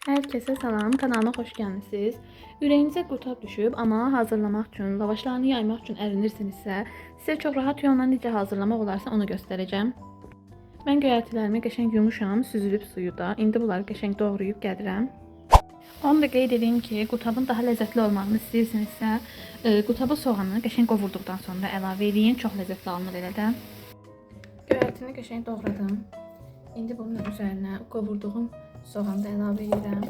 Herkese salam, kanalıma xoş gəlmisiniz. Ürəyinizə qutab düşüb, amma hazırlamaq üçün, lavaşlarını yaymaq üçün ərinirsinizsə, sizə çox rahat yolla necə hazırlamaq olarsa onu göstərəcəm. Mən göyərtilərimi qəşəng yumuşam, süzülüb suyu da. İndi bunları qəşəng doğrayıb gəlirəm. Onu da qeyd edeyim ki, qutabın daha ləzzətli olmağını istəyirsinizsə, qutabı soğanı qəşəng qovurduqdan sonra əlavə eləyin. Çox ləzzətli alınır elə də. Göyərtini qəşəng doğradım. İndi bunun üzərinə qovurduğum soğanı da əlavə edirəm.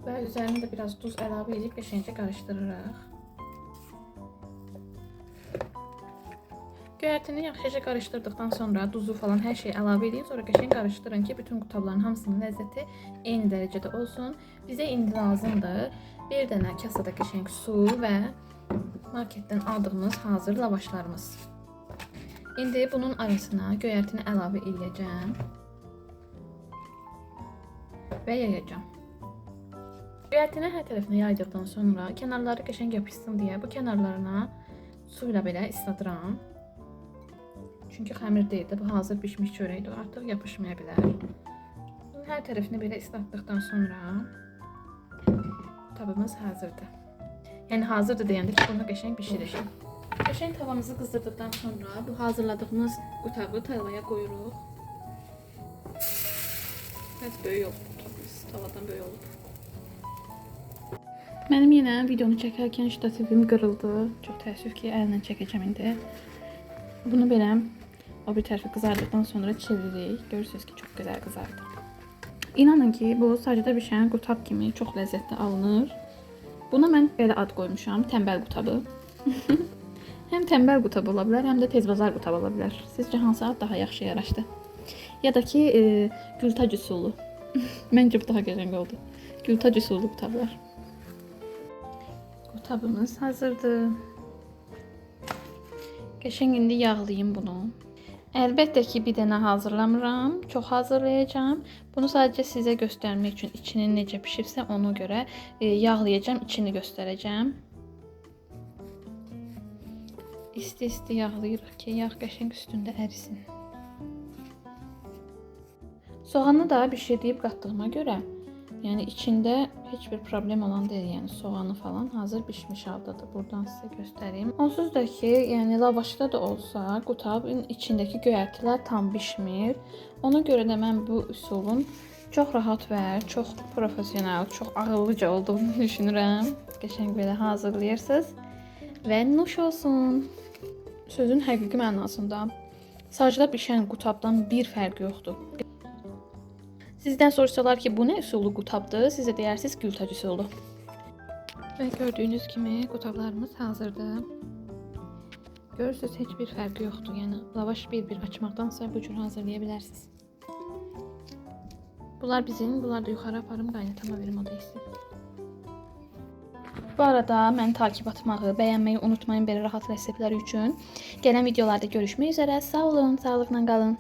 Və üzərinə də biraz duz əlavə edib qəşəngcə qarışdırırıq. Göyərtini yaxşıca qarışdırdıqdan sonra duzu falan hər şeyi əlavə edin. Sonra qəşəng qarışdırın ki, bütün qutabların hamısının ləzzəti eyni dərəcədə olsun. Bizə indi lazımdır bir dənə kasada qəşəng su və marketdən aldığımız hazır lavaşlarımız. İndi bunun arasına göyərtini əlavə eləyəcəm və yayacağam. Göyərtini hər tərəfinə yaydıqdan sonra kənarları qəşəng yapışsın deyə bu kənarlarına suyla belə isladıram. Çünki xəmir deyil də, bu hazır bişmiş çörəkdir, artıq yapışmaya bilər. Bunun hər tərəfini belə islatdıqdan sonra qutabımız hazırdır. Yəni hazırdır deyəndə ki, bunu qəşəng bişirir. Qəşəng tavamızı qızdırdıqdan sonra bu hazırladığımız qutabı tavaya qoyuruq. Biraz böyük olub qutabımız, tavadan böyük olub. Mənim yenə videonu çəkərkən ştativim qırıldı. Çox təəssüf ki, əllə çəkəcəm indi. Bunu belə o bir tərəfi qızardıqdan sonra çeviririk. Görürsünüz ki, çox gözəl qızardı. İnanın ki, bu sacda bişən qutab kimi çox ləzzətli alınır. Buna mən belə ad qoymuşam, tənbəl qutabı. Həm tənbəl qutabı ola bilər, həm də tez bazar qutabı ola bilər. Sizcə hansı ad daha yaxşı yaraşdı? Ya da ki, gültac üsulu. Məncə bu daha qəşəng oldu. Gültac üsulu qutablar. Qutabımız hazırdır. Qəşəng indi yağlayım bunu. Əlbəttə ki, bir dənə hazırlamıram. Çox hazırlayacağam. Bunu sadəcə sizə göstərmək üçün içinin necə pişibsə ona görə yağlayacağam, içini göstərəcəm. İsti-isti yağlayırıq ki, yağ qəşəng üstündə ərisin. Soğanı da bişirdiyib qatdığıma görə, yəni içində heç bir problem olan deyil, yəni soğanı falan hazır bişmiş haldadır. Buradan sizə göstəreyim. Onsuz da ki, yəni lavaşda da olsa qutabın içindəki göyərtilər tam bişmir. Ona görə də mən bu üsulun çox rahat və çox professional, çox ağıllıca olduğunu düşünürəm. Qəşəng belə hazırlayırsınız və nuş olsun. Sözün həqiqi mənasında sacda bişən qutabdan bir fərqi yoxdur. Sizdən soruşsalar ki, bu nə üsullu qutabdır, siz də deyərsiniz gültac üsulu. Və gördüyünüz kimi qutablarımız hazırdır. Görürsünüz, heç bir fərqi yoxdur. Yəni lavaş bir-bir açmaqdansa bu cür hazırlaya bilərsiniz. Bunlar bizim, bunlar da yuxarı aparım, qaynatama verim, o da isin. Bu arada məni takip atmağı, bəyənməyi unutmayın belə rahat reseptlər üçün. Gələn videolarda görüşmək üzrə. Sağ olun, sağlıqla qalın.